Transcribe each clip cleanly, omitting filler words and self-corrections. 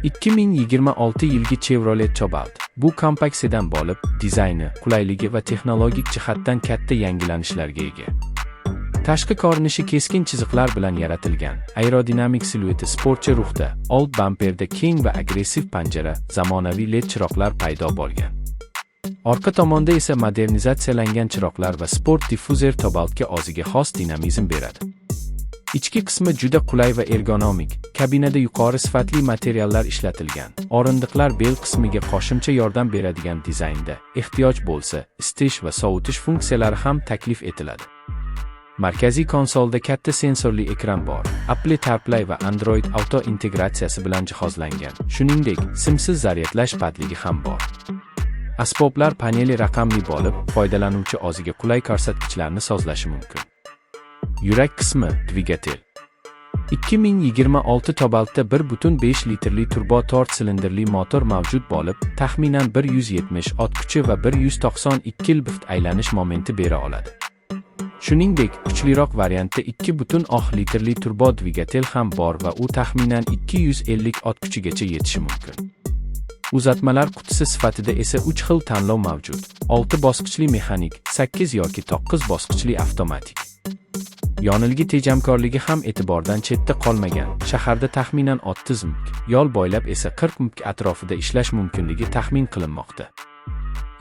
2026 yilgi Chevrolet Cobalt bu kompakt sedan bo'lib, dizayni, qulayligi va texnologik jihatdan katta yangilanishlarga ega. Tashqi ko'rinishi keskin chiziqlar bilan yaratilgan, aerodinamik silueti sportchi ruhda, old bamperda keng va agressiv panjara, zamonaviy LED chiroqlar paydo bo'lgan. Orqa tomonda esa modernizatsiyalangan chiroqlar va sport diffuzer Cobaltga o'ziga xos dinamizm beradi. Ichki qismi juda qulay va ergonomik. Kabinada yuqori sifatli materiallar ishlatilgan. O'rindiqlar bel qismiga qo'shimcha yordam beradigan dizaynda. Ehtiyoj bo'lsa, isitish va sovutish funksiyalari ham taklif etiladi. Markaziy konsolda katta sensorli ekran bor. Apple CarPlay va Android Auto integratsiyasi bilan jihozlangan. Shuningdek, simsiz zaryadlash padligi ham bor. Asboblar paneli raqamli bo'lib, foydalanuvchi o'ziga qulay ko'rsatkichlarni sozlashi mumkin. Yurak qismi dvigatel. 2026 Cobaltda 1.5 litrli turbo 4 silindrli motor mavjud bo'lib, taxminan 170 ot kuchi va 192 lb aylanish momenti bera oladi. Shuningdek, kuchliroq variantda 2.6 litrli turbo dvigatel ham bor va u taxminan 250 ot kuchigacha yetishi mumkin. Uzatmalar qutisi sifatida esa 3 xil tanlov mavjud: 6 bosqichli mexanik, 8 yoki 9 bosqichli avtomatik. Yonilgi tejamkorligi ham e'tibordan chetda qolmagan. Shaharda taxminan 30 mk, yo'l bo'ylab esa 40 mk atrofida ishlash mumkinligi taxmin qilinmoqda.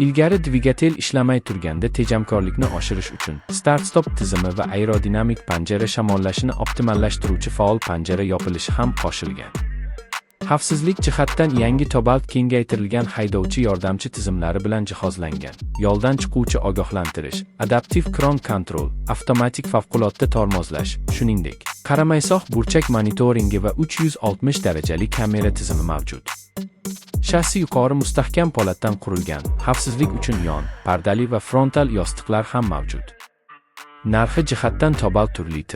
Ilgari dvigatel ishlamay turganda tejamkorlikni oshirish uchun start-stop tizimi va aerodinamik panjara shamollashini optimallashtiruvchi faol panjara yopilishi ham qo'shilgan. Xavfsizlik jihatdan yangi Cobalt kengaytirilgan haydovchi yordamchi tizimlari bilan jihozlangan. Yo'ldan chiquvchi ogohlantirish, adaptiv cruise control, avtomatik favqulodda tormozlash, shuningdek, qaramaysoh burchak monitoringi va 360 darajali kamera tizimi mavjud. Shassi yuqori mustahkam po'latdan qurilgan, xavfsizlik uchun yon pardali va frontal yostiqlar ham mavjud. Narxi jihatdan Cobalt turli.